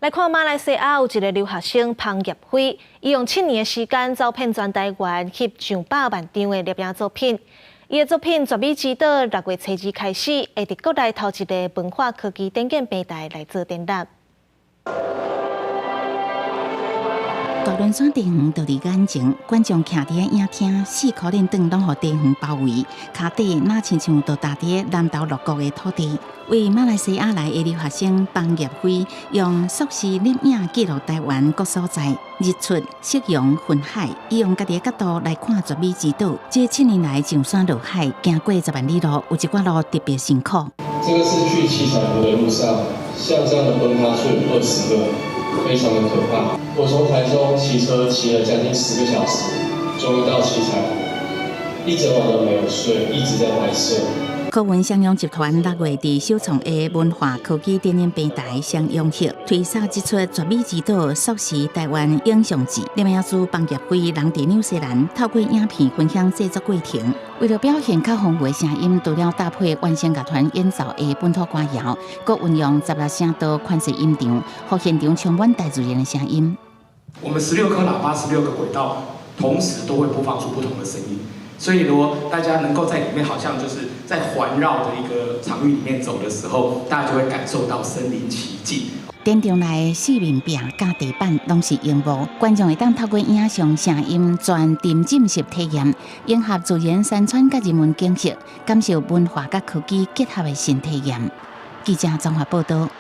來看馬來西亞有一个留學生彭業輝，伊用7年的時間走遍全台灣，翕上百萬張的攝影作品。伊的作品《絕美之島》6月初二開始，會佇國內頭一个文化科技展演平台來做展覽。大崙山茶園就佇眼前，觀眾徛佇影廳，四箍輪轉攏予茶園包圍，跤底若親像就踏佇南投鹿谷的土地。為馬來西亞來的留學生彭業輝，用速時攝影記錄台灣各所在，日出、夕陽、雲海，伊用家己的角度來看絕美之島。這7年來上山落海，行過10萬里路，有一寡路特別辛苦。這個是去七彩湖的路上，像這樣的崩塌處有20個。非常的可怕。我從台中騎車騎了將近10個小時，終於到七彩湖，一整晚都沒有睡，一直在拍攝。科文雙陽集團6月佇首創的文化科技展演平台雙融合，推捒這齣絕美之島速時台灣影像誌。攝影師彭業輝人佇紐西蘭，透過影片分享製作過程。為了表現較豐富的聲音，除了搭配原聲樂團演奏的本土歌謠，閣運用16聲道寬勢音場，予現場充滿大自然的聲音。我們16顆喇叭，16個軌道，同時都會播放出不同的聲音。所以，如果大家能夠在裡面，好像就是在環繞的一個場域裡面走的時候，大家就會感受到身臨其境。展場內四面壁佮地板攏是螢幕，觀眾會當透過影像、聲音全沉浸式體驗，迎合自然山川佮人文景色，感受文化佮科技結合的新體驗。記者綜合報道。